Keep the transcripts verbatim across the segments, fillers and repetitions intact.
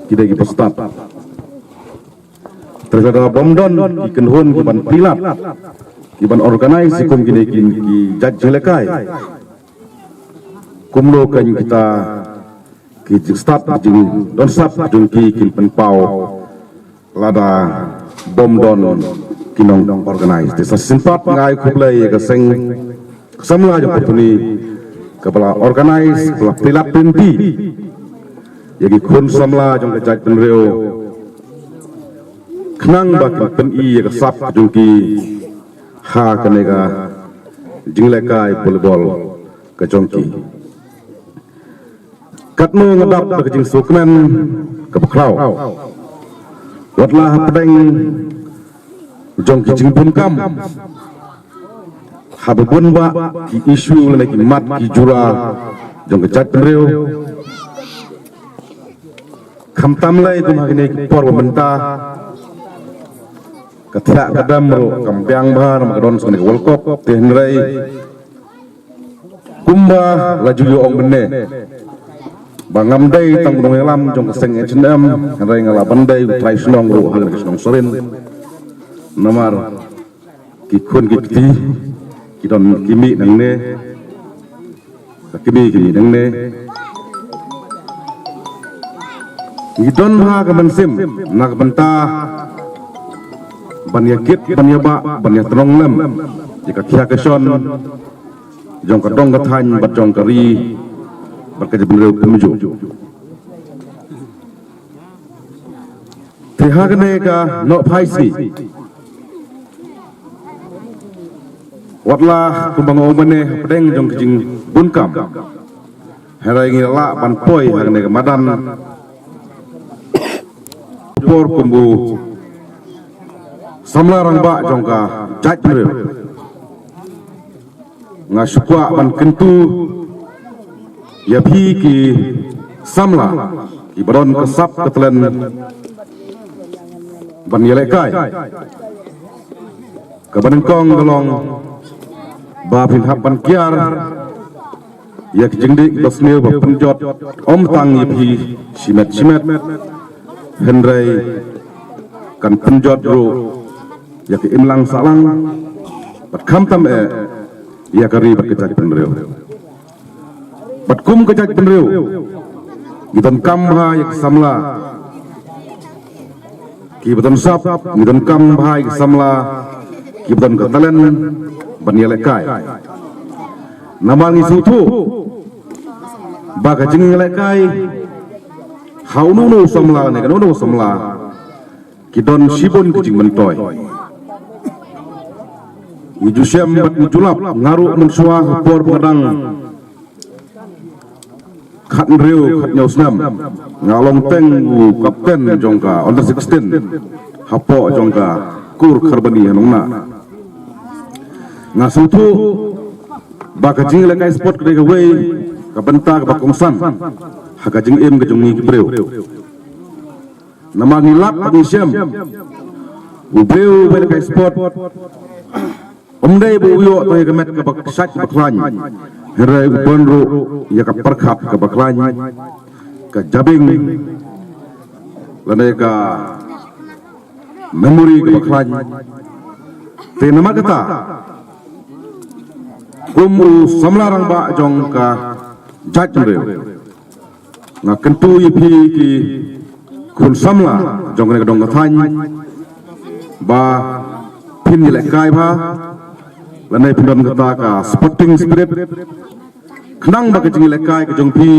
ki dei kiba stad. Te lada bym don ki kynhun kiban pynlait, kiban organize ïa kum kine ki, ki jait jingïalehkai, kumno kan kita ki jingstad, ki jingdon sap jong ki kin pynpaw lada bym don ki nong organize. Te sa shisien pat nga ai khublei ïa ka seng samla jong ka Pyrthei kaba la organize, kaba la pynlait pynti ïa ki khun samla jong ka jaitbynriew khnang ba kin pyni ïa ka sap jong ki ha kane ka jingïalehkai volleyball ka jong ki. Katno nga dap da ka jingsngewkmen kaba khraw, wat la hapdeng jong ki jingbun kam, haba bun bah ki issue lane ki mat ki jura jong ka jaitbynriew, khamtam lei kum ha kine ki por ba mynta. Ka thiah ka dam ruh kam biang bha namar ka don sa kane ka World Cup, te hynrei kumba la ju ïoh ong mynne ba ngam dei tang u nongïalam jong ka seng H and M, hynrei nga lah ban dei u trai shnong ruh ha ka shnong Sarin. Namar ki khun ki kti ki don ki mih nangne, ka kmie ki mih nangne. Ngi don ha ka mynsiem na ka bynta ban ïa kit, ban ïa bah, ban ïa tnong lem ïa ka khia ka shon jong ka dong ka thaiñ bad jong ka ri bad ka jaitbynriew kumjuh. Te ha kane ka nohphai sngi, wat la kumba nga ong mynne hapdeng jong ka jingbun kam, hynrei ngi lah ban poi ha kane ka madan por kum u samla rangbah jong ka jaitbynriew. Nga shu kwah ban kyntu ïa phi ki samla kiba don ka sap ka talent ban ïalehkai. Kaba nyngkong ka long ba phin hap ban kiar ïa ki jingdih kiba sniew ba pynjot, ym tang ïa phi shimet shimet, hynrei kan pynjot ruh ïa ka imlang sahlang bad khamtam eh ïa ka ri bad ka jaitbynriew. Bad kum ka jaitbynriew ngi donkam bha ïa ki samla kiba don sap, ngi donkam bha ïa ki samla kiba don ka talent ban ïalehkai. Namar ngi sngewthuh ba ka jingïalehkai ha uno uno u samla ne kano kano u samla ki don shibun ki jingmyntoi. Ngi ju shem bad ngi ju lap, nga ruh mynshuwa ha por ba nga dang khathynriew khathynñiew snem, nga long teng u kapten jong ka under sixteen hapoh jong ka kur Kharbani ha Nongnah. Nga sngewthuh ba ka jingïalehkai sport ka dei kawei ka bynta kaba kongsan ha ka jingim ka jong ngi ki briew. Namar ngi lap bad ngi shem, u briew uba ïalehkai sport ym dei ba u ïoh tang ïa ka met kaba shait ba khlaiñ, hynrei u don ruh ïa ka pyrkhat kaba khlaiñ, ka jabieng lane ka memory kaba khlaiñ. Te namar kata, kum u samla rangbah jong ka jaitbynriew, nga kyntu ïa phi ki khun samla jong kane ka dong ka thaiñ ba phin ïalehkai bha lane phin don kata ka sporting spirit, khnang ba ka jingïalehkai ka jong phi,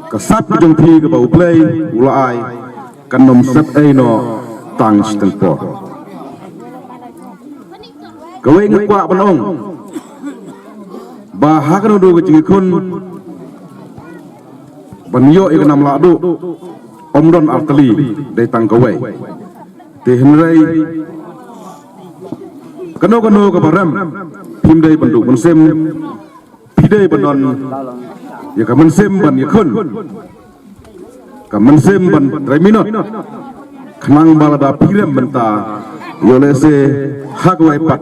ka sap ka jong phi kaba U Blei u la ai, kan ym set ei noh tang shiteng por. Kawei nga kwah ban ong ba ha kano kano ka jingïakhun ban ïoh ïa ka nam lahduh ym don artylli, dei tang kawei. Te hynrei kano kano kaba rem, phim dei ban duh mynsiem, phi dei ban don ïa ka mynsiem ban ïakhun, ka mynsiem ban trei minot, khnang ba lada phi rem mynta, ïoh lehse ha kawei pat